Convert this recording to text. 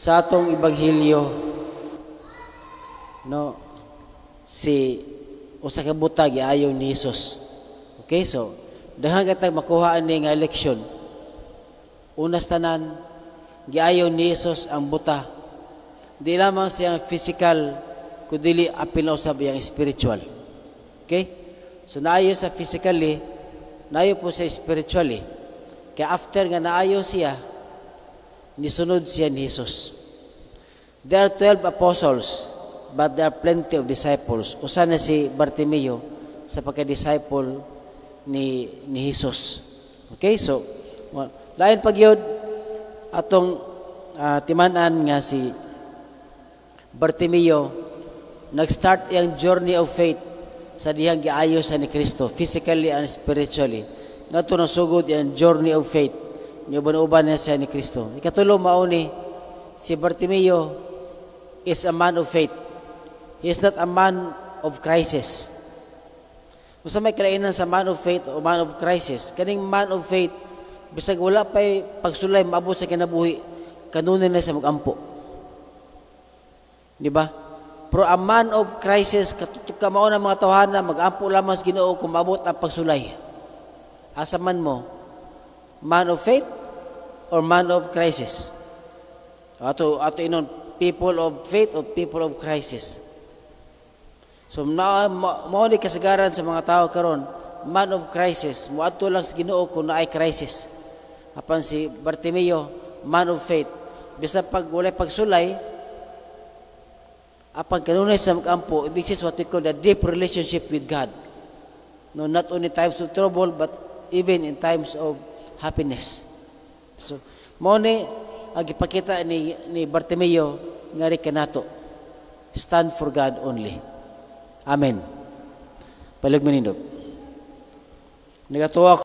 Sa atong ebanghelyo, no, si usa ka buta giayo ni Jesus. Okay, so daghan katag makuha ani nga leksyon. Una sa tanan, giayo ni Jesus ang buta. Di lamang siyang physical, kundi apil na usab iyang spiritual. Okay? So naayo sa physically, naayo po sa spiritually. Kaya after nga naayo siya, nisunod siya ni Jesus. There are 12 apostles, but there are plenty of disciples. Usa na si Bartimeo sa pagka-disciple ni Jesus. Okay, so well, lain pa gyud atong timan-an nga si Bartimeo nag-start iyang journey of faith sa dihang giayo sa ni Kristo, physically and spiritually. Ngadto nasugod iyang journey of faith, niuban-uban niya siya ni Kristo. Ikatulo, mao ni si Bartimeo is a man of faith. He is not a man of crisis. Kung sa may kalainan sa man of faith o man of crisis, kaning man of faith, bisag wala pa'y pagsulay maabot sa kinabuhi, kanunay na siya magampo. Di ba? Pero a man of crisis, katutok ka mao ng mga tawhana, magampo lamang sa Ginoo kung maabot ang pagsulay. Asa man mo? Man of faith or man of crisis? Ato inon, people of faith or people of crisis? So na mao ni kasagaran sa mga tao karon, man of crisis, moadto lang sa Ginoo kung naay crisis. Apan si Bartimeo, man of faith, bisan pag walay pagsulay, apan kanunay sa magampo. This is what we call the deep relationship with God. No, not only times of trouble, but even in times of happiness. So, mao ni ang gipakita ni Bartimeo nga ri kanato. Stand for God only. Amen. Palihog manindog. Nagatuwa